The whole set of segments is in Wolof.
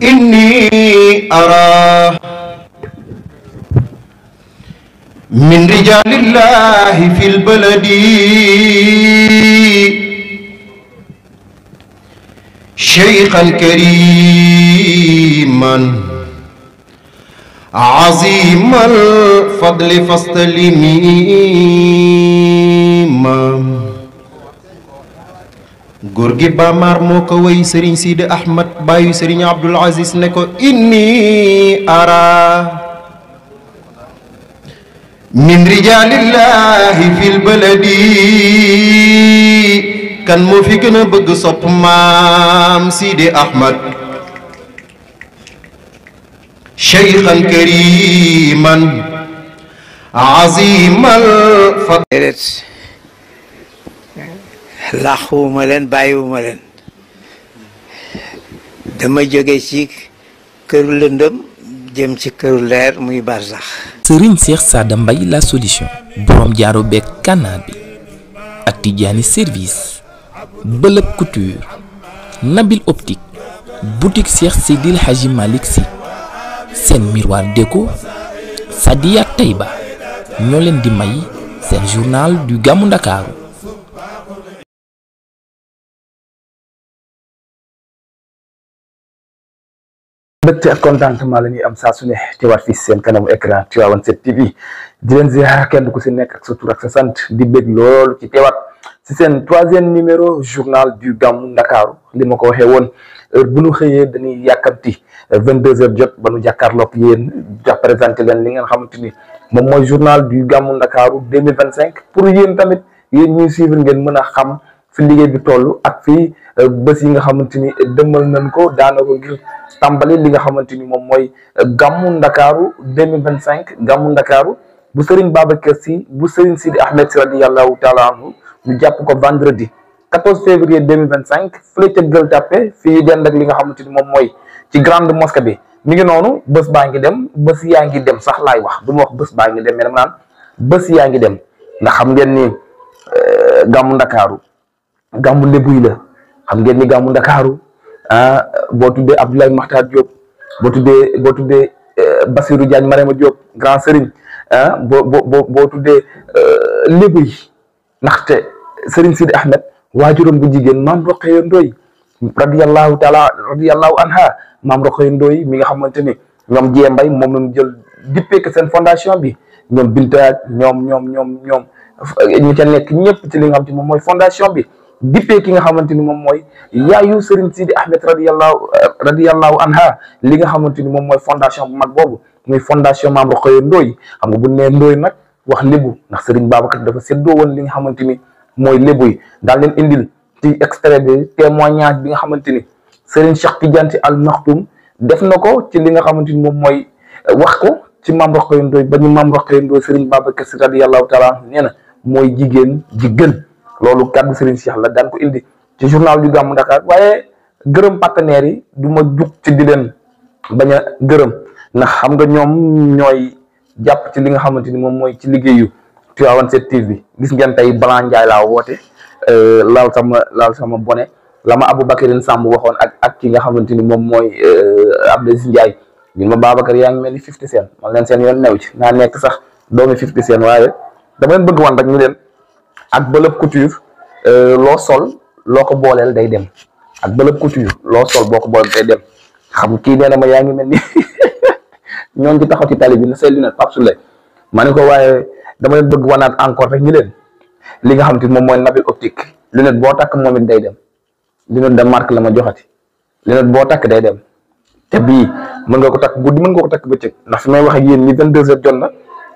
إني أرى من رجال الله في البلد شيخا كريما عظيم الفضل فاستلميما góor gi Bamar moo ko way Serigne Sidi Ahmed baayu Serigne Abdoul Aziz ne ko inni ara min rijalillahi fil baladi kan moo fi gën a bëgg sopp maam Sidi Ahmed shaykhan kariman azimal fadl laaxuwuma leen bàyyiwuma leen dama jóge ci këru lëndëm jëm ci këru leer muy barsax. Serigne Cheikh Sada Mbaye la solution borom jaaro beeg kànnaar bi ak Tidiane service bëlëb couture Nabil optique boutique Cheikh Seydil Hadji Malick Sy seen miroir déco Sadia Taïba ñoo leen di may seen journal du Gamou Ndakaaru. mbégte ak contentement la ñuy am saa su ne teewaat fii seen kanamu écran Tivaouane 7 TV di leen ziar kenn ku si nekk ak sa tur ak sa sant di bég loolu ci teewaat si seen 3e numéro journal du Gamou Ndakaaru li ma ko waxee woon heure bu ñu xëyee dañuy yàkkamti 22h jot ba nu jàkkaarloog yéen jox présenté leen li ngeen xamante ni moom mooy journal du Gamou Ndakaaru 2025 pour yéen tamit yéen ñuy suivre ngeen mën a xam fi liggéey bi toll ak fii bés yi nga xamante ni dëmmal nañ ko daana ko ngir tàmbali li nga xamante ni moom mooy Gamou Ndakaaru 2025 Gamou Ndakaaru bu Serigne Babacar Sy bu Serigne Sidi Ahmed Sy radiyallahu taala anhu ñu jàpp ko vendredi 14 février 2025 fële ca Gueule Tapée fii dend ak li nga xamante ni moom mooy ci grande mosquée bi mi ngi noonu bés baa ngi dem bés yaa ngi dem sax laay wax du ma wax bés baa ngi dem mais dama naan bés yaa ngi dem ndax xam ngeen ni Gamou Ndakaaru Gamou lébu yi la xam ngeen ni Gamou Ndakaaru boo tuddee Abdoulaye Makhtar Diop boo tuddee Bassirou Diagne Marema Diop grand Serigne boo tuddee lébu yi ndaxte Serigne Sidi Ahmed waajuram bu jigéen maam Rokhaya Ndoye radiyallahu anha maam Rokhaya Ndoye mi nga xamante ni ñoom Jee Mbay moom lañu jël dippee que seen fondation bi ñoom Binta ñoom ñu ca nekk ñëpp ci li nga xam te moom mooy fondation bi dippee ki nga xamante ni moom mooy yaayu Serigne Sidi Ahmed radiyallahu anha li nga xamante ni moom mooy fondation bu mag boobu muy fondation Maam Rokhaya Ndoye xam nga bu nee Ndoye nag wax lébu ndax Serigne Babacar dafa séddoo woon li nga xamante ni mooy lébu yi daal leen indil ci extrait bi témoignage bi nga xamante ni Serigne Cheikh Tidiane Sy Al Maktoum def na ko ci li nga xamante ni moom mooy wax ko ci Maam Rokhaya Ndoye ba ñu Maam Rokhaya Ndoye Serigne Babacar Sy radiyallahu taala anhu nee na mooy jigéen ji gën loolu kàddu Serigne Cheikh la daan ko indi ci journal du Gamou Ndakaaru waaye gërëm partenaires yi du ma jug ci di leen bañ a gërëm ndax xam nga ñoom ñooy jàpp ci li nga xamante ni moom mooy ci liggéeyu Tivaouane 7 TV gis ngeen tey Blanc Ndiaye laa woote laal sama bone la ma Aboubacarine Samb waxoon ak ki nga xamante ni moom mooy Abdou Ndiaye ñun ma Babacar yaa ngi mel ni 50 Cent man leen seen yoon new ci naa nekk sax doomi 50 Cent waaye dama leen bëgg wan rek ñu leen ak bëlëb couture loo sol loo ko booleel day dem ak bëlëb couture loo sol boo ko booleel day dem xam kii nee na ma yaa ngi mel ni ñoon ci taxaw ci tali bi na say lunette Pape Souley ma ne ko waaye dama leen bëgg wanaat encore rek ñu leen li nga xam te moom mooy Nabil optique lunette boo takk moom it day dem lunette de marque la ma joxati lunette boo takk day dem te bii mën nga ko takk guddi mën nga ko takk bëccëg ndax fi may wax ak yéen ni 22h jot na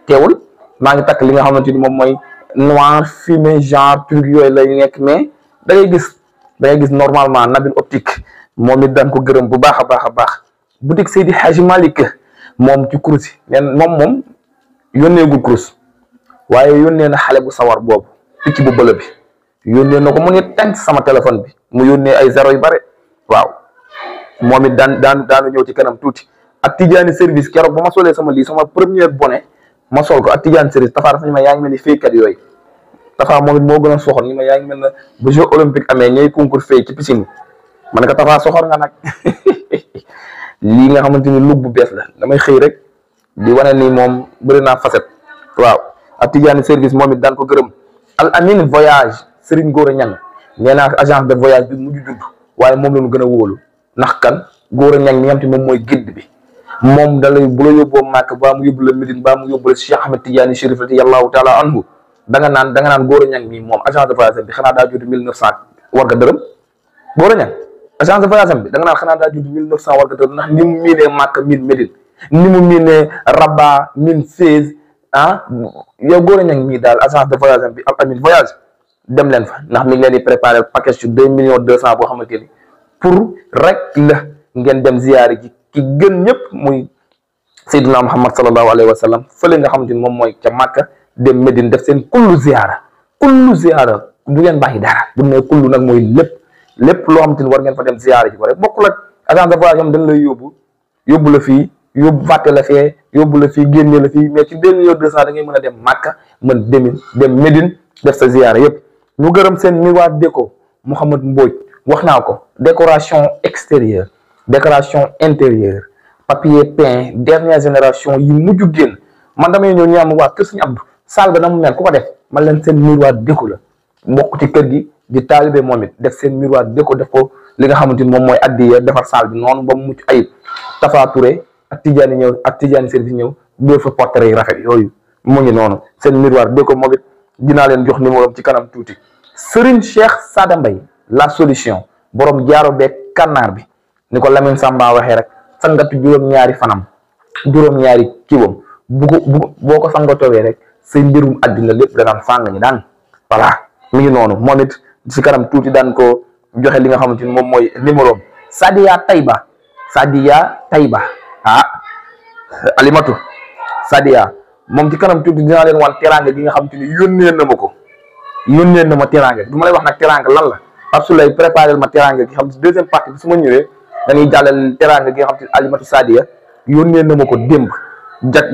teewul maa ngi takk li nga xamante ni moom mooy noir fumé genre truc yooyu lay nekk mais da ngay gis normalement Nabil optique moom it daan ko gërëm bu baax a baax boutique Seydi Hadji Malick moom ci kurus yi neen moom yónneegul kurus waaye yónnee na xale bu sawar boobu picc bu bële bi yónnee na ko mu ne tànk sama téléphone bi mu yónnee ay zéro yu bare waaw moom it daanu ñëw ci kanam tuuti ak Tidiane service keroog ba ma solee sama lii sama première bonnet ma sol ko ak Tidiane service Tafa dafa ñu ma yaa ngi mel ni féykat yooyu Tafa moom it moo gën a soxor ñu ma yaa ngi mel na bu jeu olympique amee ñooy concours fay ci piscine ma ne ko Tafa soxor nga nag lii nga xamante ni look bu bees la damay xëy rek di wane ni moom bëri naa facette waaw. ak Tidiane service moom it daan ko gërëm. Al Amin voyage Serigne Gora Niang nee naa agence de voyage bi mujj judd waaye moom la ñu gën a wóolu ndax kan Gora Niang mi nga xam te moom mooy guide bi moom da lay bu la yóbboo Màkk baa mu yóbbu la Médine baa mu yóbbu la Cheikh Ahmed Tidiane Chérif radiyallahu taala anhu da nga naan Gora Niang mi moom agence de voyage bi xanaa daa judd 1900 war nga dërëm Gora Niang agence de voyage bi da nga naan xanaa daa judd 1900 war nga dërëm ndax ni mu miinee Màkk miin Médine ni mu miinee Rabat miin Fès yow Gora Niang mii daal agence de voyage bi Al Amin voyage dem leen fa ndax mi ngi leen di préparer package su 2 200 000 boo xamante ni pour rek la ngeen dem ziyaari ji ki gën ñëpp muy Seydina Muhammad sallallahu alayhi wa sallam fële nga xamante ni moom mooy ca Màkka dem Médine def seen kullu ziyaara du ngeen bàyyi dara bu ne kullu nag mooy lépp loo xamante ni war ngeen fa dem ziyaara ji ko rek bokkul ak agence de voyage am dañ lay yóbbu la fii fàtte la fee yóbbu la fii génne la fii mais ci 2 200 000 da ngay mën a dem Màkka dem Médine def sa ziyaara yëpp. ñu gërëm seen miroir déco Mouhamad Mbodj wax naa ko décoration extérieure décoration intérieure papier peint dernière génération yi mujj génn man damay ñëw ñaam waa kër Sëriñ Abdou salle ba na mu mel ku ko def man leen seen miroir déco la bokk ci kër gi di taalibe moom it def seen miroir déco def ko li nga xamante ni moom mooy addiya defar salle bi noonu ba mu mucc ayib Tafa Touré ak Tidiane service ñëw dóor fa portrait yi rafet yooyu mu ngi noonu seen miroir déco moom it dinaa leen jox numéro ci kanam tuuti. Serigne Cheikh Sada Mbaye la solution borom jaaro beeg kànnaar bi ni ko Lamine Samba waxee rek sangatu juróom-ñaari fanam juróom-ñaari kiwam boo ko sangatowee rek say mbirum àddina lépp danaan fàng ñi daan voilà mi ngi noonu moom it si kanam tuuti daan ko joxe li nga xamante ni moom mooy numéro Sadia Tayba Alimatu Sadia moom ci kanam tuuti dinaa leen wan teraanga gi nga xamante ni yónnee na ma teraanga du ma lay wax nag teraanga lan la parce que lay préparé ma teraanga gi xam ci deuxième partie bi su ma ñëwee dañuy jàllale teraanga gi nga xam te Alimatu Sadia yónnee na ma ko démb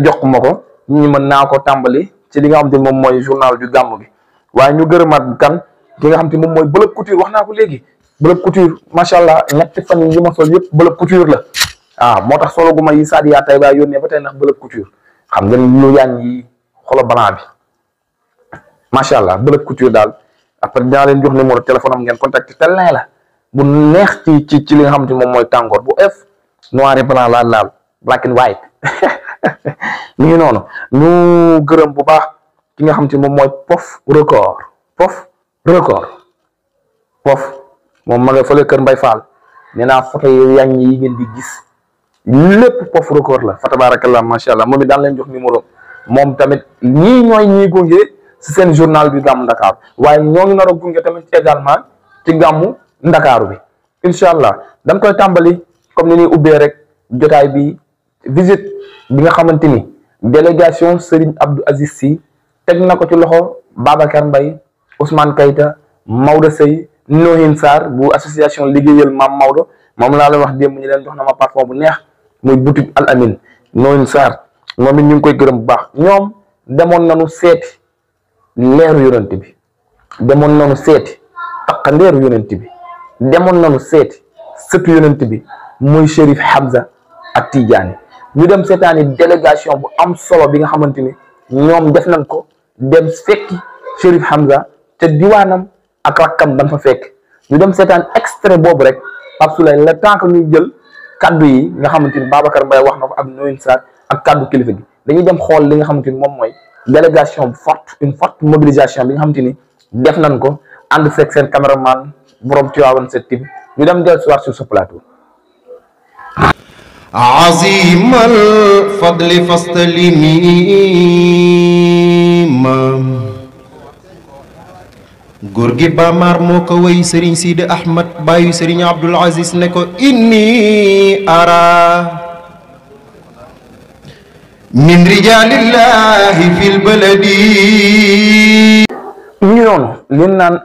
jox ma ko ñu mën naa ko tàmbali ci li nga xam te moom mooy journal du gàmm bi waaye ñu gërëmaat kan ki nga xam te moom mooy Bëlëb Couture wax naa ko léegi Bëlëb Couture macha allah ñetti fan yi ma sol yëpp Bëlëb Couture la moo tax solo gu ma yi Sadia Tayba yónnee ba tey ndax Bëlëb Couture xam nga lu yaañ yi xolo banaa bi macha allah Bëlëb Couture daal après dinaa leen jox numéro téléphone am ngeen contacté tel la bu neex ci li nga xamante ni moom mooy tàngoor bu noir et blanc laal black and white mi ngi noonu ñu gërëm bu baax ki nga xamante ni moom mooy Pof record moom ma nga fële Kër Mbay Fall nee naa photo yi yañ yi ngeen di gis lépp Pof record la fa tabarakallah macha allah moom it daan leen jox numéro moom tamit ñii gunge si seen journal bi gàmmu Ndakaaru waaye ñoo ngi nar a gunge tamit également ci gàmmu Ndakaaru bi incha allah dañ koy tàmbali comme ni ñuy ubbee rek jotaay bi visite bi nga xamante ni délégation Serigne Abdou Aziz Sy teg na ko ci loxo Babacar Mbaye Ousmane Kayta Maodo Sey Nohin Sarr bu association liggéeyal Maam Maodo moom laa leen wax démb ñu leen jox na ma parfum bu neex muy boutique Al Amin Nohin Sarr moom it ñu ngi koy gërëm bu baax ñoom demoon nañu seeti leeru yonent bi demoon nañu seeti taqandeeru yonent bi demoon nañu seeti sëtu yonent bi muy Chérif Hamza ak Tidiane ñu dem seetaani délégation bu am solo bi nga xamante ni ñoom def nañ ko dem fekki Chérif Hamza te diwaanam ak rakkam dañ fa fekk ñu dem seetaan extrait boobu rek Pape Souley le temps que ñu jël kaddu yi nga xamante ni Babacar Mbaye wax na ko ak Noyin Sarr ak kaddu kilifa gi dañuy dem xool li nga xamante ni moom mooy délégation bu forte une forte mobilisation bi nga xamante ni def nañ ko ànd fekk seen caméraman borom Tivaouane 7TV ñu dem dellu soir sur ce plateau. عظيم الفضل فاستلمي góor gi Bamar moo ko way Serigne Sidi Ahmad baayu Serigne Abdoul Aziz ne ko inni ara min rijalillahi fil baladi. ñu noonu leen naan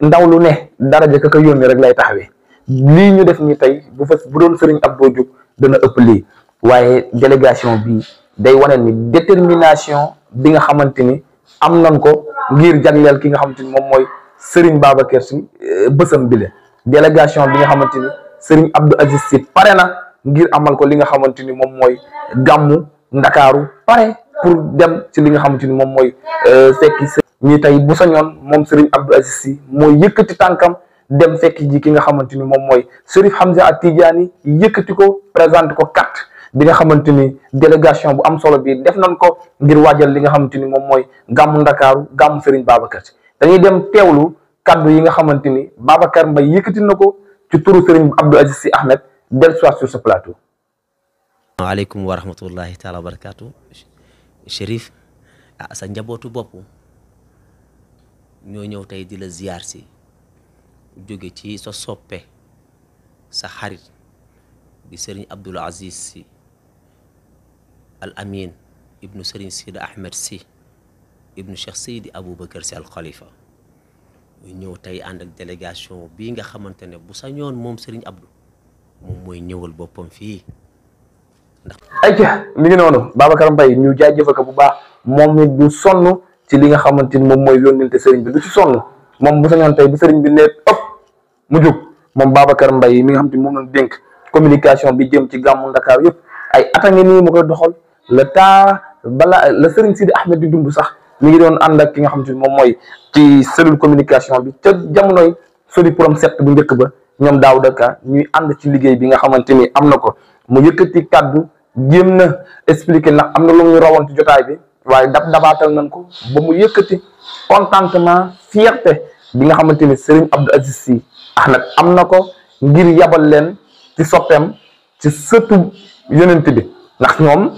ndaw lu ne daraja ka ko yónni rek lay taxawee lii ñu def ni tey bu doon Serigne Abdou jóg dana ëpp lii waaye délégation bi day wane ni détermination bi nga xamante ni am nañ ko ngir jagleel ki nga xamante ni moom mooy Serigne Babacar Sy bësam bi la délégation bi nga xamante ni Serigne Abdou Aziz Sy pare na ngir amal ko li nga xamante ni moom mooy gàmmu Ndakaaru pare pour dem ci li nga xamante ni moom mooy fekki ñi tey bu sañoon moom Serigne Abdou Aziz Sy mooy yëkkati tànkam dem fekk ji ki nga xamante ni moom mooy Chérif Hamza At-Tidjânî yëkkati ko présenté ko carte bi nga xamante ni délégation bu am solo bi def nañ ko ngir waajal li nga xamante ni moom mooy gàmmu Ndakaaru gàmmu Serigne Babacar Sy dañuy dem teewlu kaddu yi nga xamante ni Babacar Mbaye yëkkati na ko ci turu Serigne Abdou Aziz Sy Ahmed del soit sur ce plateau. waaleykum wa rahmatullahi taala wa barakaatu. Chérif sa njabootu bopp ñoo ñëw tey di la ziyaar si jóge ci sa soppe sa xarit di Serigne Abdoul Aziz Sy Al Amin ibnu Serigne Sidi Ahmed Sy ibnu Cheikh Seydi Aboubacar Sy Al Khalifa muy ñëw tey ànd ak délégation bii nga xamante ne bu sañoon moom Serigne Abdou moom mooy ñëwal boppam fii ndax. ayca mi ngi noonu Babacar Mbaye ñu jaajëfal ko bu baax moom it du sonn ci li nga xamante ni moom mooy yónnente Serigne bi du ci sonn moom bu sañoon tey bu Serigne bi ne ëpp mu jóg moom Babacar Mbaye mi nga xam te moom lañ dénk communication bi jëm ci gàmmu Ndakaar yëpp ay at a ngi nii mu koy doxal le temps bala la Serigne Sidi Ahmed di dund sax mi ngi doon ànd ak ki nga xam te moom mooy ci cellule communication bi ca jamonoy soli prom 7 bu njëkk ba ñoom Daouda Ka ñuy ànd ci liggéey bi nga xamante ni am na ko mu yëkkati kaddu jéem na expliquer ndax am na lu ñu rawoon ci jotaay bi waaye dabaatal nañ ko ba mu yëkkati contentement fierté bi nga xamante ni Serigne Abdou Aziz Sy Ahmed am na ko ngir yabal leen ci soppeem ci sëtu yonent bi ndax ñoom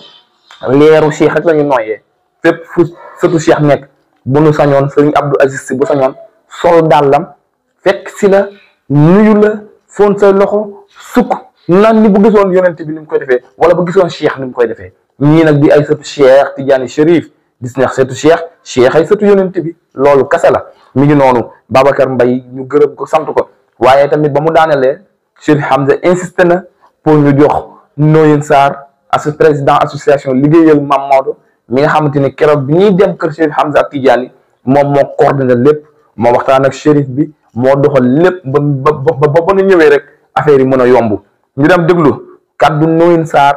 leeru Cheikh rek la ñu nooyee fépp fu sëtu Cheikh nekk bu nu sañoon Serigne Abdou Aziz Sy bu sañoon sol dàllam fekk si la nuyu la foon say loxo sukk naan ni bu gisoon yonent bi ni mu koy defee wala bu gisoon Cheikh ni mu koy defee ñii nag di ay sëtu Cheikh Tidiane Chérif gis neex sëtu Cheikh ay sëtu yonent bi loolu kase la mi ngi noonu Babacar Mbaye ñu gërëm ko sant ko waaye tamit ba mu daanelee Chérif Hamza insisté na pour ñu jox Noyen Sarr président association liggéeyal Mame Maodo mi nga xamante ni keroog bi ñuy dem kër Chérif Hamza At-Tidjânî moom moo coordonné lépp moo waxtaan ak Chérif bi moo doxal lépp ba nu ñëwee rek affaire yi mën a yomb ñu dem déglu kaddu Noyen Sarr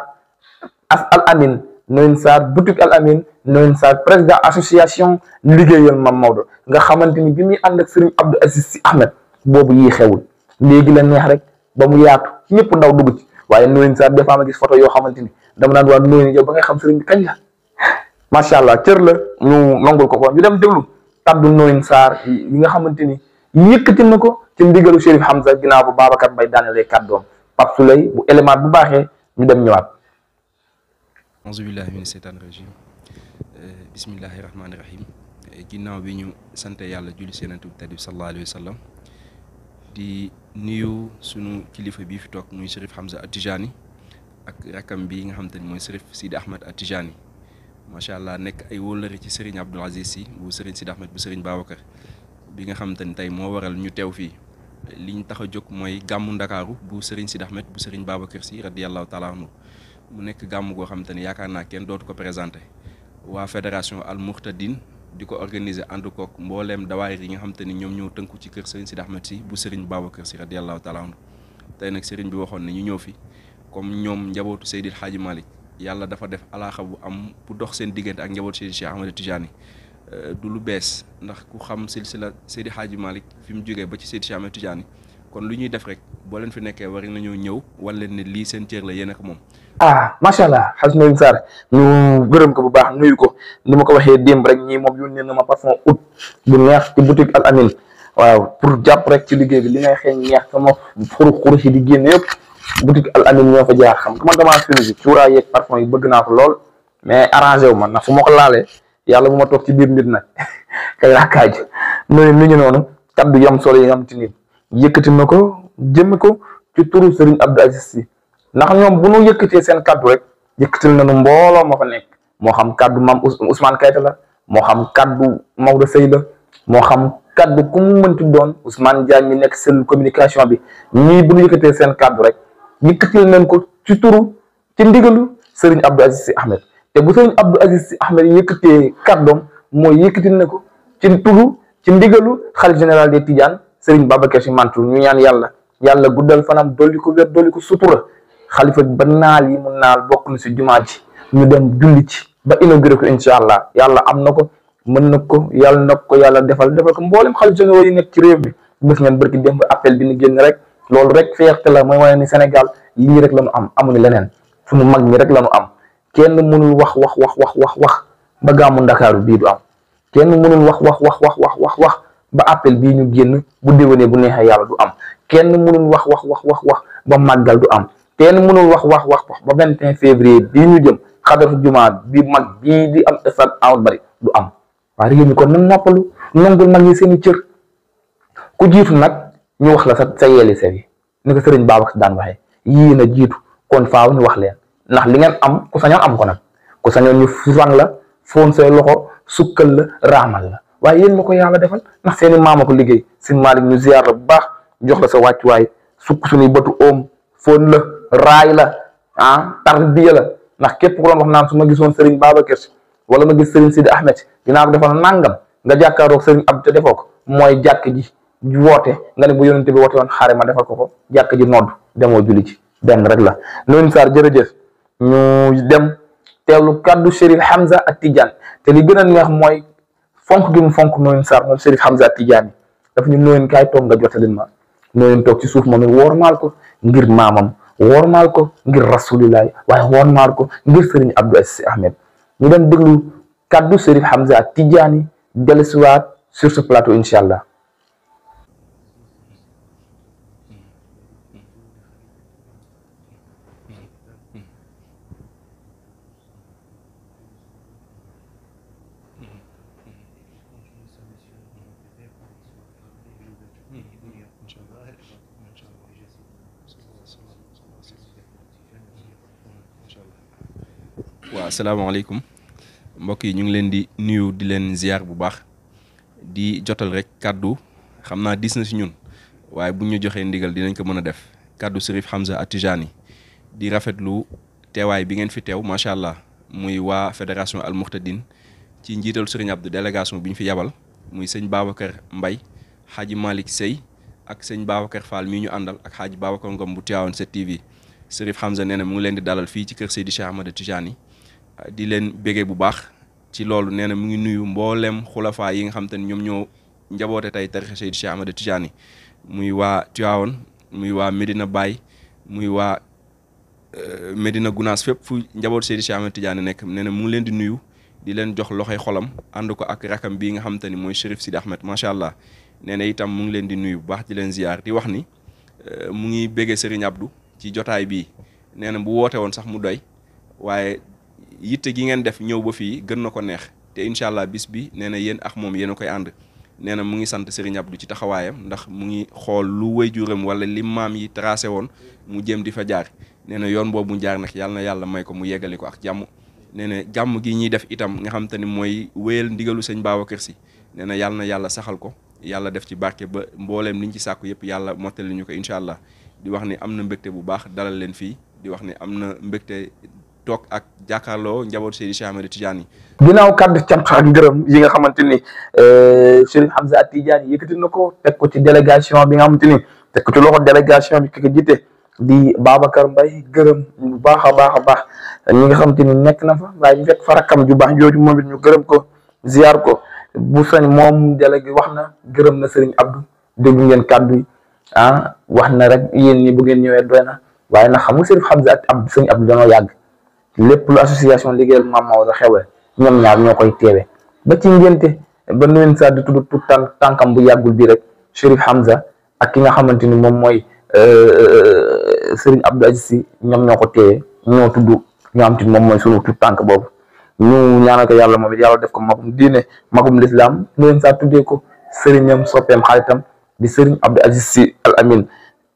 Al Amin Noyen Sarr boutique Al Amin Noyen Sarr président association liggéeyal Mame Maodo nga xamante ni bi muy ànd ak Serigne Abdou Aziz Sy Ahmed boobu yii xewul léegi la neex rek ba mu yaatu ñëpp ndaw dugg ci waaye Noyen Sarr des fois ma gis photo yoo xamante ni dama naan waa Noyen yow ba ngay xam Serigne bi kañ la macha allah cër la ñu nangul ko ñu dem déglu kaddu Noyen Sarr yi nga xamante ni yëkkati na ko ci ndigalu Chérif Hamza ginnaaw bu Babacar Mbaye daanelee kàddoom Pape Souley bu élément bu baaxee ñu dem ñëwaat. auzu billahi mina seytaani rajim bismillahi rahmaani rahim ginnaaw bi ñu sante yàlla julli seen Yonent bi tedd sallallahu alayhi wa sallam di nuyu sunu kilifa bii fi toog muy Chérif Hamza At-Tidjânî ak rakam bi nga xam te ni mooy Chérif Sidi Ahmed At-Tidjânî macha allah nekk ay wóllëre ci Serigne Abdoul Aziz Sy bu Serigne Sidi Ahmed bu Serigne Babacar bi nga xam te ni tey moo waral ñu teew fii li ñu tax a jóg mooy gàmmu Ndakaaru bu Serigne Sidi Ahmed bu Serigne Babacar Sy radiyallahu taala anhu mu nekk gàmm goo xam te ni yaakaar naa kenn dootu ko présenté waa fédération Al Mourtadine di ko organiser ànd kook mbooleem dawaayir yi nga xam te ni ñoom ñoo tënku ci kër Serigne Sidi Ahmed Sy bu Serigne Babacar Sy radiyallahu taala anhu tey nag Serigne bi waxoon ne ñu ñëw fi comme ñoom njabootu Seydil Hadji Malick yàlla dafa def alaaxa bu am bu dox seen diggante ak njabootu Seydi Cheikh Ahmed Tidjânî du lu bees ndax ku xam silsila Seydi Hadji Malick fi mu jógee ba ci Seydi Cheikh Ahmed Tidjânî kon lu ñuy def rek boo leen fi nekkee war nañoo ñëw wan leen ne lii seen cër la yéen ak moom. macha allah xaj Noyen Sarr ñu gërëm ko bu baax nuyu ko ni ma ko waxee démb rek ñii moom yónnee na ma parfum août bu neex ci boutique Al Amin waaw pour jàpp rek ci liggéey bi li ngay xeeñ neex sama xuru si di génn yëpp boutique Al Amin ñoo fa jaar xam nga man damaa fini cuuraay yeeg parfum yi bëgg naa ko lool mais arrangé wu ma ndax fu ma ko laalee yàlla bu ma toog ci biir nit nag kay laa kaaj noonu ni ñu noonu kaddu yam solo yi nga xam te ni yëkkati na ko jëme ko ci turu Serigne Abdou Aziz Sy ndax ñoom bu ñu yëkkatee seen kaddu rek yëkkatil nañu mbooloo ma fa nekk moo xam kaddu maam Ousmane Kayta la moo xam kaddu Maodo Sey la moo xam kaddu ku mu mënti doon Ousmane Diagne mi nekk seen communication bi ñii bu ñu yëkkatee seen kaddu rek yëkkatil nañ ko ci turu ci ndigalu Serigne Abdou Aziz Sy Ahmed te bu Serigne Abdou Aziz Sy Ahmed yëkkatee kaddoom mooy yëkkatil na ko ci turu ci ndigalu xalif général des Tidianes Serigne Babacar Sy Mansour ñu ñaan yàlla guddal fanam dolli ko wér dolli ko sutura xalifa ba naal yi mu naal bokk na si jumaa ji ñu dem julli ci ba inauguré ko incha allah yàlla am na ko mën na ko yàlla na ko yàlla defal ko mboolem xalifa généraux yi nekk ci réew mi gis ngeen barki démb appel bi ñu génn rek loolu rek fierté la mooy wane ni Sénégal lii rek la ñu am amuñu leneen suñu mag ñi rek la ñu am kenn mënul wax ba gàmmu Ndakaaru bii du am kenn mënul wax ba appel bii ñu génn bu déwénee bu neexee yàlla du am kenn mënul wax ba màggal du am kenn mënul wax ba 21 février bii ñu jëm xadaratu jumaa bi mag bii di am stade Amadou Barry du am waaye réew mi kon nan noppalu nangul mag ñi seeni cër ku jiitu nag ñu wax la sa yeeli sew yi ni ko sëriñ Babacar daan waxee yii na jiitu kon faaw ñu wax leen ndax li ngeen am ku sañoon am ko nag ku sañoon ñu rang la foon say loxo sukkal la raamal la waaye yéen la ko yàlla defal ndax seeni maama ko liggéey sin Malick ñu ziar la bu baax jox la sa wàccuwaay sukk suñuy bëtu oom foon la raay la tarbiya la ndax képp ku doon wax naan su ma gisoon sëriñ Babacar Si wala ma gis sëriñ Sidi Ahmed dinaa ko defal nangam nga jàkkaaroog sëriñ Abdou te defoo ko mooy jàkk ji woote nga ne bu yonente bi woote woon xaare ma defal ko jàkk ji nodd demoo julli ci benn rek la Noyin Sarr jërëjëf ñu dem teewlu kaddu Chérif Hamza At-Tidiane te li gën a neex mooy fonk gi mu fonk Noyin Sarr moom Chérif Hamza At-Tidiane daf ñu Noyin kaay toog nga jotalin ma Noyin toog ci suuf moom it wormaal ko ngir maamam wormaal ko ngir rasulillahi waaye wormaal ko ngir sëriñ Abdou Aziz Sy Ahmed ñu dem déglu kaddu Chérif Hamza At-Tidiane dellusiwaat sur ce plateau incha allah. waaw asalaamaaleykum mbokk yi ñu ngi leen di nuyu di leen ziar bu baax di jotal rek kàddu xam naa dis na si ñun waaye bu ñu joxee ndigal dinañ ko mën a def kàddu Chérif Hamza At-Tidiane di rafetlu teewaay bi ngeen fi teew macha allah muy waa fédération Al Mourtadine ci njiital Serigne Abdou délégation bi ñu fi yabal muy sëñ Babacar Mbaye xaaji Malick Sey ak sëñ Babacar Fall mii ñu àndal ak xaaji Babacar Ngom bu Tivaouane 7TV Chérif Hamza nee na mu ngi leen di dalal fii ci kër Seydi Cheikh Ahmed At-Tidiane di leen bégee bu baax ci loolu nee na mu ngi nuyu mboolem xulafaa yi nga xam te ne ñoom ñoo njaboote tey tarixa Seydi Cheikh Ahmed At-Tidiane muy waa Tivaouane muy waa Medina Baye muy waa Medina Gounass fépp fu njaboot Seydi Cheikh Ahmed At-Tidiane nekk nee na mu ngi leen di nuyu di leen jox loxoy xolam ànd ko ak rakam bii nga xam te ni mooy Chérif Sidi Ahmed macha allah nee na itam mu ngi leen di nuyu bu baax di leen ziar di wax ni mu ngi bégee Serigne Abdou ci jotaay bii nee na bu woote woon sax mu doy waaye yitte gi ngeen def ñëw ba fii gën na ko neex te incha allah bis bi nee na yéen ak moom yéen a koy ànd nee na mu ngi sant Serigne Abdou ci taxawaayam ndax mu ngi xool lu waajuram wala li maam yi tracé woon mu jëm di fa jaar nee na yoon boobu mu jaar nag yàlla na yàlla may ko mu yeggali ko ak jàmm nee na jàmm gi ñuy def itam nga xam te ni mooy wéyal ndigalu sëñ Babacar Sy nee na yàlla na yàlla saxal ko yàlla def ci barke ba mbooleem liñ ci sàkku yëpp yàlla mottali ñu ko incha allah di wax ni am na mbégte bu baax dalal leen fii di wax ni am na mbégte toog ak jàkkaarloo njaboot Seydi Cheikh Ahmed At-Tidiane yi. ginnaaw kàddu cant ak ngërëm yi nga xamante ni Chérif Hamza At-Tidiane yëkkati na ko teg ko ci délégation bi nga xamante ni teg ko ci loxo délégation bi ki ko jiite di Babacar Mbaye gërëm bu baax a baax ñi nga xamante ni nekk na fa waaye ñu fekk fa rakkam ju baax jooju moom it ñu gërëm ko ziar ko bu sañ moom délégué wax na gërëm na Serigne Abdou déglu ngeen kàddu yi wax na rek yéen ñi bu ngeen ñëwee doy na waaye nag xam nga Chérif Hamza ak Serigne Abdou dañoo yàgg lépp lu association liggéeyal Mame Maodo xewee ñoom ñaar ñoo koy teewe ba ci ngénte ba Noyin Sarr di tudd tout tànkam bu yàggul bii rek Chérif Hamza ak ki nga xamante ni moom mooy Serigne Abdou Aziz Sy ñoom ñoo ko teewee ñoo tudd ñoo xam te ni moom mooy sunu tout tànk boobu ñu ñaanal ko yàlla moom it yàlla def ko magum diine magum l'islam Noyin Sarr tuddee ko sëriñam soppeem xaritam di Serigne Abdou Aziz Sy Al Amin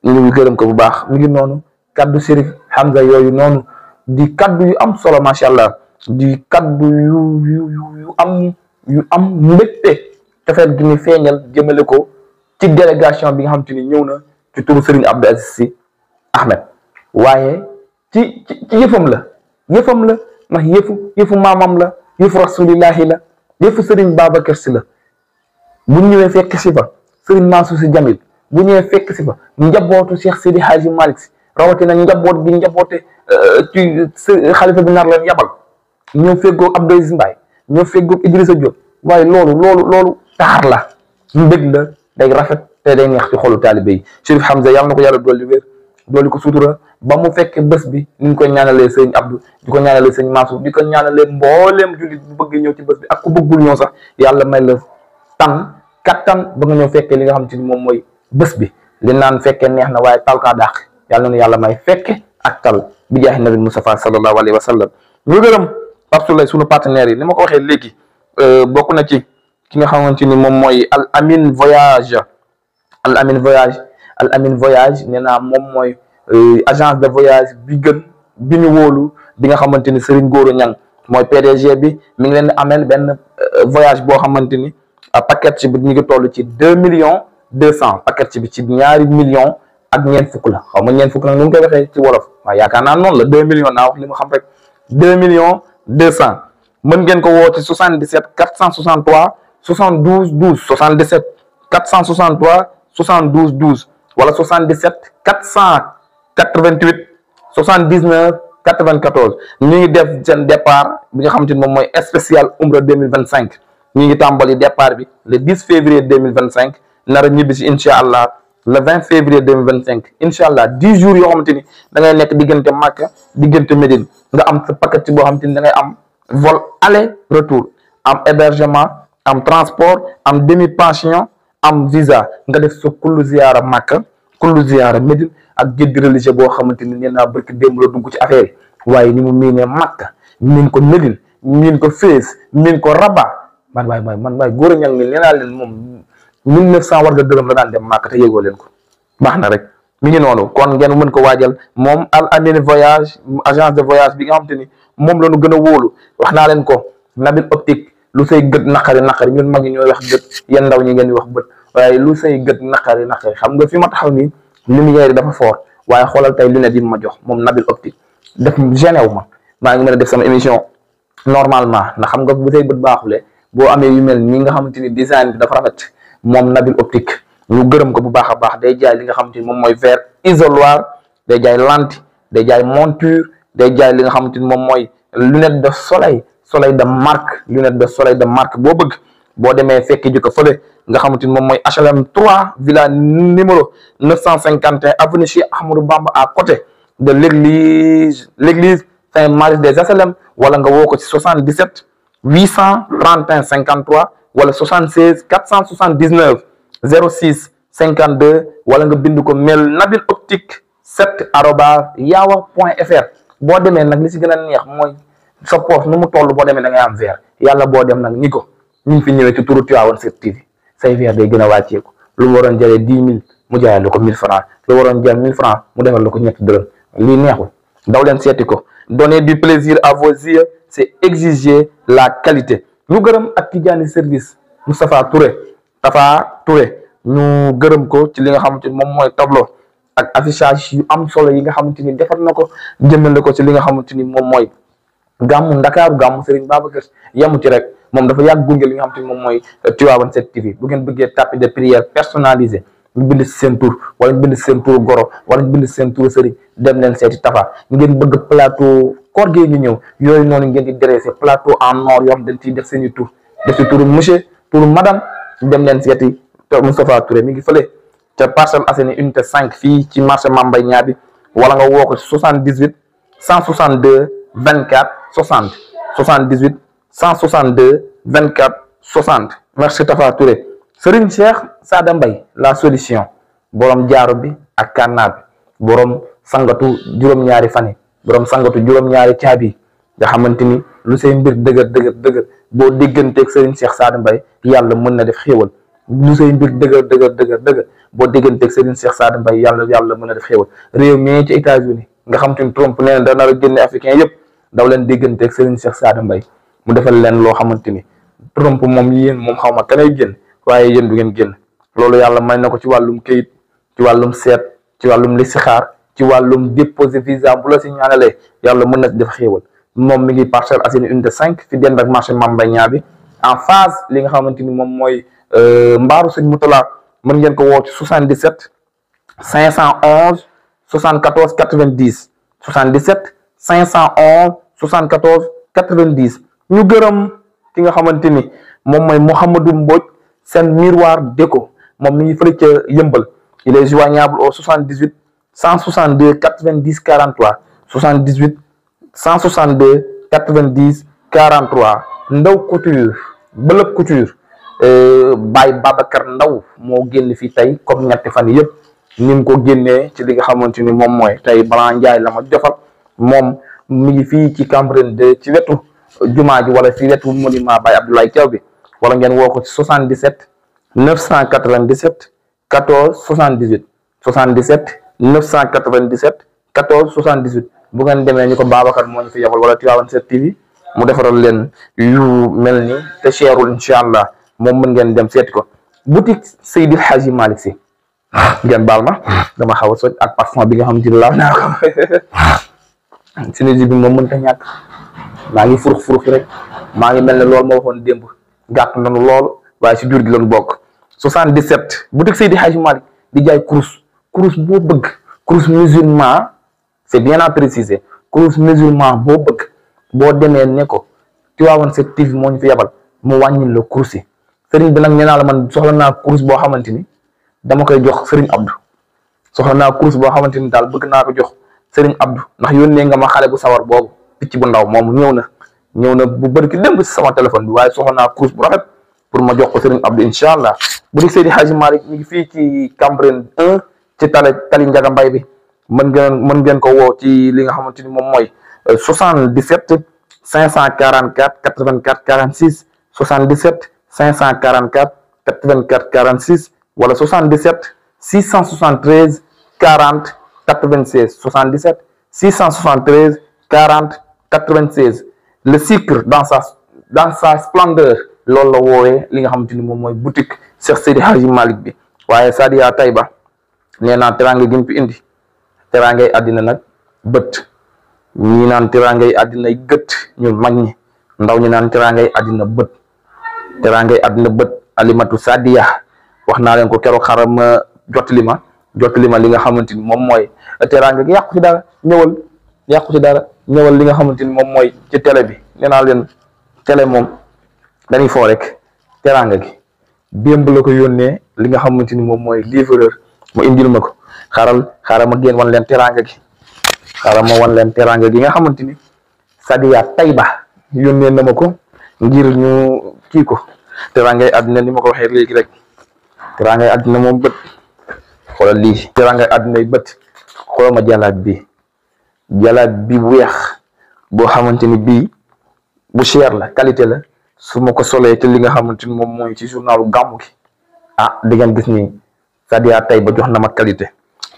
ñu ngi gërëm ko bu baax mi ngi noonu kaddu Chérif Hamza yooyu noonu di kaddu yu am solo macha allah di kaddu yu am mbégte tefeel gi ñu feeñal jëmale ko ci délégation bi nga xam te ni ñëw na ci turu Serigne Abdou Aziz Sy Ahmed waaye ci yëfam la ndax yëfu maamam la yëfu rasulillahi la yëfu Serigne Babacar Sy la bu ñëwee fekk si fa Serigne Mansour Sy Djamil bu ñëwee fekk si fa njabootu Cheikh Sidi Hadji Malick Sy rawatina njaboot gi njaboote ci xalifa bi nar leen yabal ñoo feggoog Abdou Aziz Mbaye ñoo feggoog Idrissa Diop waaye loolu taar la mbég la day rafet te day neex ci xolu taalibe yi. Chérif Hamza yàlla na ko yàlla dolli wér dolli ko sutura ba mu fekkee bés bi ni ñu koy ñaanalee sëñ Abdou di ko ñaanalee sëñ Mansour di ko ñaanalee mbooleem jullit bu bëgg ñëw ci bés bi ak ku bëggul ñëw sax yàlla may la kattan ba nga ñëw fekkee li nga xam te ni moom mooy bés bi. li naan fekkee neex na waaye tal kaa dàq yàlla na yàlla may fekke ak tal bi jaahi nabi Mustafa sallallahu alayhi wa sallam. ñu gërëm Pape Souleye sunu partenaires yi ni ma ko waxee léegi bokk na ci ki nga xamante ni moom mooy Al Amine Voyage nee naa moom mooy agence de voyage bi gën bi ñu wóolu bi nga xamante ni Serigne Gora Niang mooy PDG bi mi ngi leen di ameel benn voyage boo xamante ni paquet bi ñu ngi toll ci 2,200,000 paquet bi ci 2 millions ak ñeent fukk la xaw ma ñeent fukk nag nu mu koy waxee ci wolof waaye yaakaar naa noonu la 2 millions naa wax li ma xam rek 2,200,000 mën ngeen ko woo ci 77 463 72 12 77 463 72 12 wala 77 488 79 94 ñu ngi def seen départ bi nga xamante ni moom mooy spécial Umra 2025 ñu ngi tàmbali départ bi le 10 février 2025 nar a ñibbi si incha allah le 20 février 2025 incha allah 10 jours yoo xamante ni da ngay nekk diggante Makka diggante Médine nga am sa paquet boo xamante ni da ngay am vol aller retour am hébergement am transport am demi pension am visa nga def sa kullu ziyaara Makka kullu ziyaara Médine ak guide religieux boo xamante ni nee naa barki démb la dugg ci affaire yi waaye ni mu miinee Makka miin ko Médine miin ko Fès miin ko Rabat man waay Gora Niang mi nee naa leen moom 1900 war nga dërëm la daan dem Makka te yëgoo leen ko baax na rek mi ngi noonu kon ngeen mën ko waajal moom Al Amine Voyage agence de voyage bi nga xamante ni moom la ñu gën a wóolu wax naa leen ko Nabil Optique lu say gët naqari ñun mag ñi ñooy wax gët yéen ndaw ñi ngeen di wax bët waaye lu say gët naqari xam nga fi ma taxaw nii lumière yi dafa fort waaye xoolal tey lunette yi ma jox moom Nabil Optique def gêné wu ma maa ngi mën a def sama émission normalement ndax xam nga bu say bët baaxule boo amee yu mel nii nga xamante ni design bi dafa rafet moom Nabil Optique ñu gërëm ko bu baax a baax day jaay li nga xamante ni moom mooy verre isoloir day jaay lentille day jaay monture day jaay li nga xamante ni moom mooy lunette de soleil de marque lunette de soleil de marque boo bëgg boo demee fekki ji ko fële nga xamante ni moom mooy HLM 3 villa numéro 951 avenue Cheikh Ahmadou Bamba à côté de l'église Saint-Marie des HLM wala nga woo ko ci 77 831 53 wala 76 479 06 52 wala nga bind ko mail Nabil Optique 7@yahoo.fr boo demee nag li si gën a neex mooy sa poche nu mu toll boo demee da ngay am verre yàlla boo dem nag ni ko ñu ngi fi ñëwee ci turu Tivaouane 7TV say verre day gën a wàcceeku lu mu waroon jëlee 10 000 mu jaayal la ko 1000 francs lu waroon jël 1000 francs mu defal la ko ñetti dërëm lii neexul daw leen seeti ko donner du plaisir à vos yeux c'est exiger la qualité ñu gërëm ak Tidjani service Moustapha Touré ñu gërëm ko ci li nga xamante ni moom mooy tableau ak affichage yu am solo yi nga xamante ni defar na ko jëmale ko ci li nga xamante ni moom mooy gàmmu Ndakaaru gàmmu Serigne Babacar yemu ci rek moom dafa yàgg gunge li nga xamante ni moom mooy Tivaouane 7TV bu ngeen bëggee tapis de prière personnalisé ñu bind si seen tur wala ñu bind si seen tur goro wala ñu bind si seen tur Serigne dem leen seeti Tafa ngeen bëgg plateau koor gee ñu ñëw yooyu noonu ngeen di dressé plateau en or yoo xam dañ ciy def seen i tur def si turu monsieur turu madame dem leen seeti Moustapha Touré mi ngi fële ca Parcelles Assainies unité 5 fii ci marché Mame Mbaye Niang bi wala nga woo ko ci 78 162 24 60 78 162 24 60 merci Tafa Touré Serigne Cheikh Sada Mbaye la solution borom jaaro bi ak kànnaa bi borom sangatu juróom-ñaari fani borom sangatu juróom-ñaari caabi nga xamante ni lu say mbir dëgër boo digganteeg Serigne Cheikh Sada Mbaye yàlla mën na def xéewal lu say mbir dëgër boo digganteeg Serigne Cheikh Sada Mbaye yàlla mën na def xéewal réew mi ci États-Unis nga xam te ni Trump nee na dana la génne africain yëpp daw leen digganteeg Serigne Cheikh Sada Mbaye mu defal leen loo xamante ni Trump moom yéen moom xaw ma kanay génn waaye yéen du ngeen génn loolu yàlla may na ko ci wàllum këyit ci wàllum seet ci wàllum listixaar ci wàllum déposé visa bu la si ñaanalee yàlla mën na def xéewal moom mi ngi Parcelles Assainies unité 5 fi dend ak marché Mame Mbaye Niang bi en phase li nga xamante ni moom mooy mbaaru sëñ Moutala mën ngeen ko woo ci 77 511 74 90 77 511 74 90 ñu gërëm ki nga xamante ni moom mooy Mouhamadou Mbodj seen miroir déco moom mi ngi fële ca Yëmbal il est joignable au 78 162 90 43 78 162 90 43 Ndaw couture Bëlëb couture Baye Babacar Ndaw moo génn fii tey comme ñetti fan yëpp ni mu ko génnee ci li nga xamante ni moom mooy tey Blanc Ndiaye la ma jofal moom mi ngi fii ci Cambérène 2 ci wetu jumaa ji wala ci wetu monument Baye Abdoulaye Thiaw bi wala ngeen woo ko ci 77 997 14 78 77 997 14 78 bu ngeen demee ñu ko Babacar moo ñu fi yabal wala Tivaouane 7 TV mu defaral leen yu mel ni te cherul incha allah moom mën ngeen dem seeti ko boutique Seydi Hadji Malick Sy ngeen baal ma dama xaw a soj ak parfum bi nga xam ne laal naa ko synergie bi moom mënta ñàkk maa ngi furux rek maa ngi mel ne loolu ma waxoon démb gàtt nañu lool waaye si jur gi lañu bokk 77 boutique Seydi Hadji Malick di jaay kurus boo bëgg kurus musulman c'est bien à préciser kurus musulman boo bëgg boo demee ne ko Tivaouane 7 TV moo ñu fi yabal mu wàññil la kurus yi sëriñ bi nag nee naa la man soxla naa kurus boo xamante ni dama koy jox sëriñ Abdou soxla naa kurus boo xamante ni daal bëgg naa ko jox sëriñ Abdou ndax yónnee nga ma xale bu sawar boobu picc bu ndaw moom ñëw na bu bëri ki démb si sama téléphone bi waaye soxla naa kurus bu rafet pour ma jox ko sëriñ Abdou incha allah bu di Seydi Hadji Malick ñu ngi fii ci Cambérène 1 ci tali Njaga Mbay bi mën ngeen ko woo ci li nga xamante ni moom mooy 77 544 84 46 77 544 84 46 wala 77 673 40 96 77 673 40 96 le sucre dans sa splendeur loolu la woowee li nga xamante ni moom mooy boutique Cheikh Seydi Hadji Malick bi waaye Sadia Taïba nee naa teraanga gi mu fi indi teraangay àddina nag bët ñi naan teraangay àddina gët ñu mag ñi ndaw ñi naan teraangay àddina bët Alimatu Sadia wax naa leen ko keroog xaram jottali ma li nga xamante ni moom mooy teraanga gi yàqu ci dara ñëwal li nga xamante ni moom mooy ci télé bi nee naa leen télé moom dañuy foo rek teraanga gi démb la ko yónnee li nga xamante ni moom mooy livreur mu indil ma ko xaaral ma génn wan leen teraanga gi nga xamante ni Sadia Taïba yónnee na ma ko ngir ñu kii ko teraangay àddina ni ma ko waxee léegi rek teraangay àddina moom bët xoolal lii teraangay àddina bët xoolal ma jalaat bi weex boo xamante ni bii bu cher la qualité la su ma ko solee te li nga xamante ni moom mooy ci journalu gàmmu gi di ngeen gis ni Sadia Taïba jox na ma qualité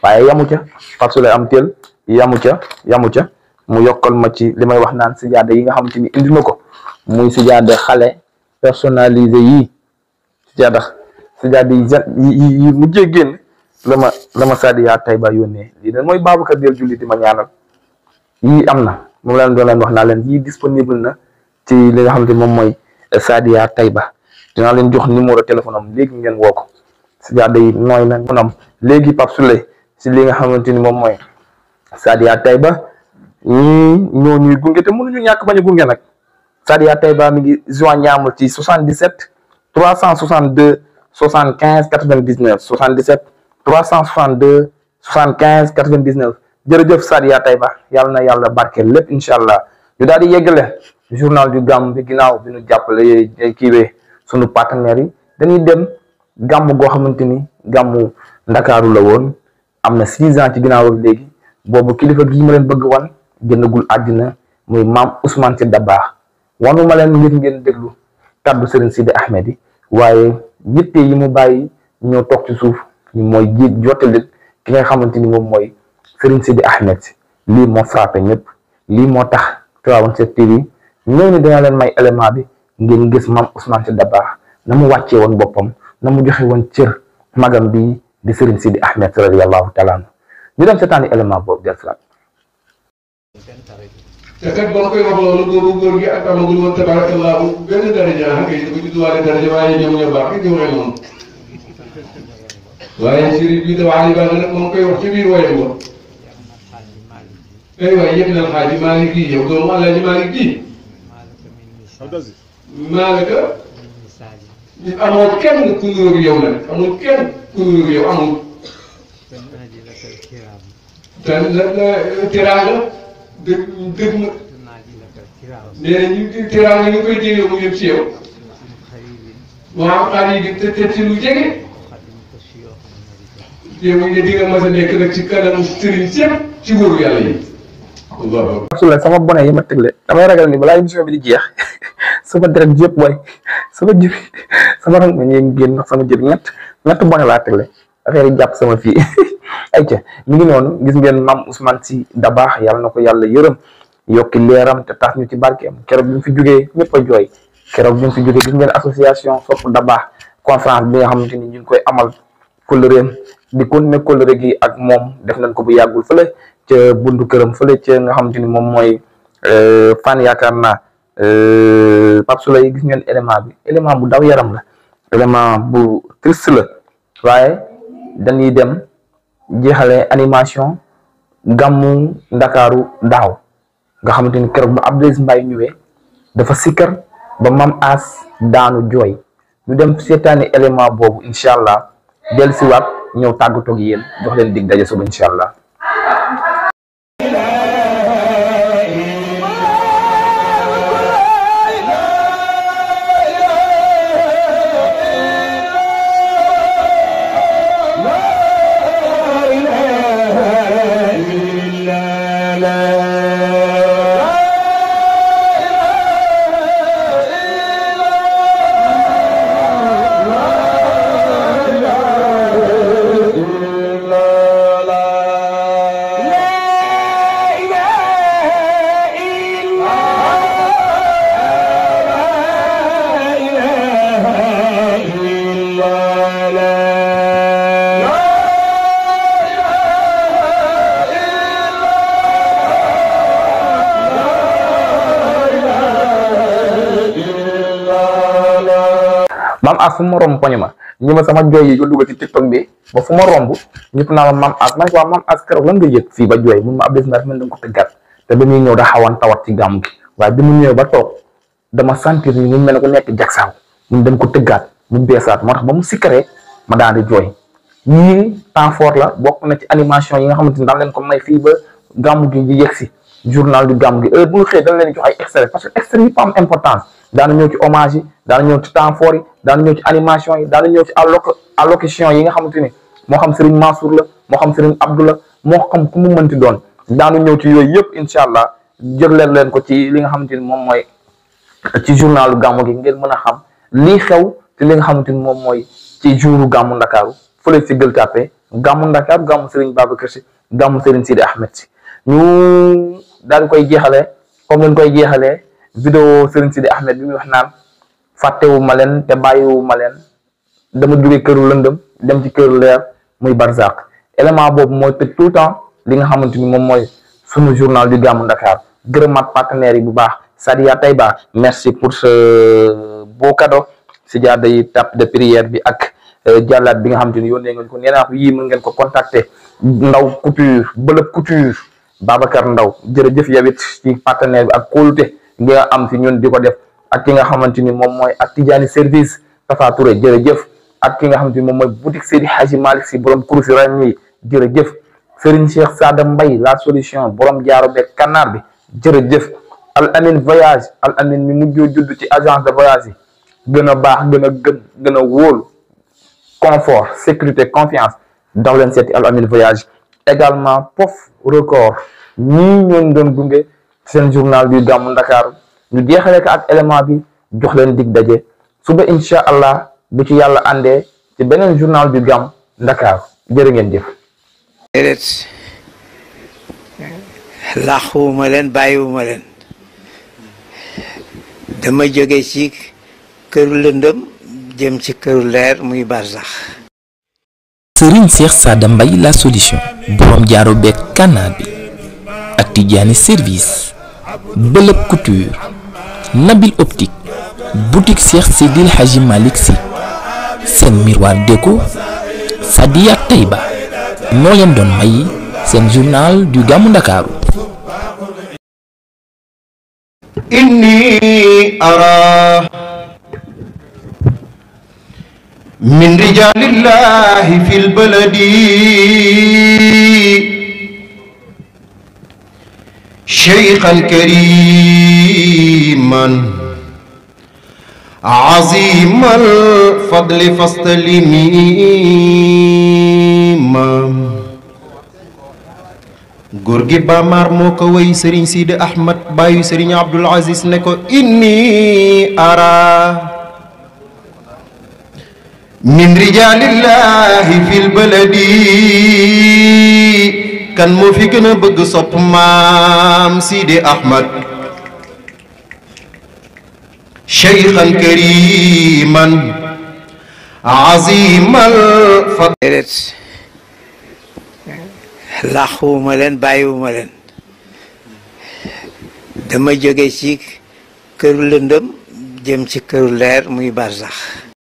waaye yamu ca parce que am teel yamu ca mu yokkal ma ci li may wax naan sijaada yi nga xamante ni indi na ko muy sijaada xale personnalisé yi sijaada yi mujjee génn la ma Sadia Taïba yónnee lii nag mooy Babacar del julli di ma ñaanal yii am na moom leen doon leen wax naa leen yii disponible na ci li nga xamante moom mooy Sadia Taïba dinaa leen jox numéro téléphone am léegi ngeen woo ko sijaada yi nooy na munam léegi Pape Souley si li nga xamante ni moom mooy Sadia Taïba ñoo ñuy gunge te mënuñu ñàkk bañ a gunge nag Sadia Taïba mi ngi joignable ci 77 362 75 99 77 362 75 99 jërëjëf Sadia Taïba yàlla na yàlla barkeel lépp incha allah ñu daal di yeggale journal du gàmm bi ginnaaw bi ñu jàppale kiiwee sunu partenaires yi dañuy dem gàmm goo xamante ni gàmmu Ndakaaru la woon am na 6 ans ci ginnaaw léegi boobu kilifa gi ma leen bëgg wan génnagul àddina muy maam Ousmane Sy Dabakh wanu ma leen ngir ngeen déglu kaddu Serigne Sidi Ahmed yi waaye yitte yi mu bàyyi ñoo toog ci suuf ñu mooy jottali ki nga xamante ni moom mooy Serigne Sidi Ahmed si lii moo frappé ñëpp lii moo tax Tivaouane 7 TV ñëw ni dina leen may élément bi ngeen gis maam Ousmane Sy Dabakh na mu wàccee woon boppam na mu joxe woon cër magam bi di Serigne Sidi Ahmed radiyallahu taala anhu ñu dem seetaani élément boobu del salaat te kat ba koy wax loolu góor gi ak amagul woon tabarakallahu benn daraja kay ko judduwaale daraja waaye ñoom ñoo baax rek ñoo noonu waaye sëriñ bi dafa ali baax nag moom koy wax ci biir woyam ba ay waay yëpp na xaaji Malick yi yow doomu Alaaji Malick ji Maalaka amoo kenn ku nuróog yow nag amul kenn ku nuróog yow amul te teraanga dëgg ma nee na ñu teraanga ñu koy jëlee mu yëpp ci yow moo am xaar yi te ci lu jege yow ñu di nga mas a nekk nag ci kanamu sëriñ sépp ci wóoru yàlla yi. Rasulullah sama bone yi ma tegle damay ragal ni balaa émission bi di jeex sama deret yëpp booy sama jëf sama rang ma ñee génn ndax sama jëf ñett bone laa tegle affaire yi jàpp sama fii ayca mi ngi noonu gis ngeen Mame Ousmane Sy Dabakh yàlla na ko yàlla yërëm yokki leeram te tax ñu ci barkeem keroog bi mu fi jógee ñëpp a jooy keroog bi mu fi jógee gis ngeen association Sopp Dabakh conférence bi nga xamante ni ñu ngi koy amal kóllëreem di continuer kóllëre gi ak moom def nañ ko bu yàggul fële ca buntu këram fële ca nga xamante ni moom mooy fan yaakaar naa Pape Souley gis ngeen élément bu daw yaram la élément bu triste la waaye dañuy dem jeexale animation gàmmu Ndakaaru daaw nga xamante ni keroog ba Abdou Aziz Mbaye ñëwee dafa sikkar ba Mame As daanu jooy ñu dem seetaani élément boobu incha allah dellusiwaat ñëw tàggatoo ak yéen jox leen dig daje suba incha allah. Mame As fu ma romb poñu ma ñi ma sama jooy yi ko dugg ci TikTok bi ba fu ma romb ñëpp naa ma Mame As man waa Mame As keroog lan nga yëg fii ba jooy mun ma Abdou Aziz mën ko tëggat te ba muy ñëw da xawan tawat ci gàmm gi waaye bi mu ñëw ba toog dama sentir ni mu mel ne ku nekk jagsaaw mun dem ko tëggaat mu beesaat moo tax ba mu sikkaree ma daal di jooy yii temps fort la bokk na ci animation yi nga xamante ni daan leen ko may fii ba gàmm gi di yegg si journal du gàmm gi heure bu ñu xëyee dañ leen jox ay extrait parce que extrait yi am importance daana ñëw ci hommage yi daana ñëw ci temps fort yi daana ñëw ci animation yi daana ñëw ci allocution yi nga xamante ni moo xam Serigne Mansour la moo xam Serigne Abdou la moo xam ku mu mënti doon daanu ñëw ci yooyu yëpp incha allah jëgleel leen ko ci li nga xamante ni moom mooy ci journalu gàmmu gi ngeen mën a xam lii xew te li nga xamante ni moom mooy ci jouru gàmmu Ndakaaru fële si Gueule Tapée gàmmu Ndakaaru gàmmu Serigne Babacar Sy gàmmu Serigne Sidi Ahmed Sy ñu daal di koy jeexalee comme leen koy jeexalee vidéo Serigne Sidi Ahmed bi muy wax naan fàttewu ma leen te bàyyiwu ma leen dama jóge këru lëndëm dem ci këru leer muy Barzak élément boobu mooy tëj tout le temps li nga xamante ni moom mooy sunu journal du gàmmu Dakar gërëmaat partenaires yi bu baax Sadia Taïba merci pour ce beau cadeau si jaar day tap de prière bi ak jàllaat bi nga xamante ni yónnee ngeen ko nee naa ko yii mën ngeen ko contacter Ndaw couture bëlëb couture Babacar Ndaw jërëjëf yawit ci partenaire bi ak kóolute ngi nga am fi ñun di ko def ak ki nga xamante ni moom mooy ak Tidiane service Tafa Touré jërëjëf ak ki nga xamante ni moom mooy boutique Seydi Hadji Malick Sy borom kurusi ram yi jërëjëf Serigne Cheikh Sada Mbaye la solution borom jaaro beeg kannaar bi jërëjëf Al Amin voyage Al Amin mi mujjoo judd ci agence de voyage yi gën a baax gën a wóolu confort sécurité confiance daw leen seeti Al Amin voyage également Pof record ñii ñoon doon gunge seen journal du gàmmu Ndakaaru ñu jeexale ko ak élément bi jox leen dig daje suba incha allah bu ci yàlla àndee ci beneen journal du gàmmu Ndakaaru jërë ngeen jëf. déedéet laaxuwuma leen bàyyiwuma leen dama jóge ci këru lëndëm jëm ci këru leer muy Barzak. Serigne Cheikh Sada Mbaye la solution borom jaaro beeg kànnaar bi ak Tidiane service bëlëb couture Nabil optique boutique Cheikh Seydil Hadji Malick Sy seen miroir déco Sadia Taïba ñoo leen doon may seen journal du gàmmu Ndakaaru إني أرى من رجال الله في البلد شيخا كريما عظيم الفضل فاستلمي góor gi Bamar moo ko way Serigne Sidi Ahmad baayu Serigne Abdoul Aziz ne ko inni ara min rijalillahi fil baladi kan moo fi gën a bëgg sopp maam Sidi Ahmad cheikhan kariman azimal fadl làquwuma leen bàyyiwuma leen dama jóge ci këru lëndëm jëm ci këru leer muy barzax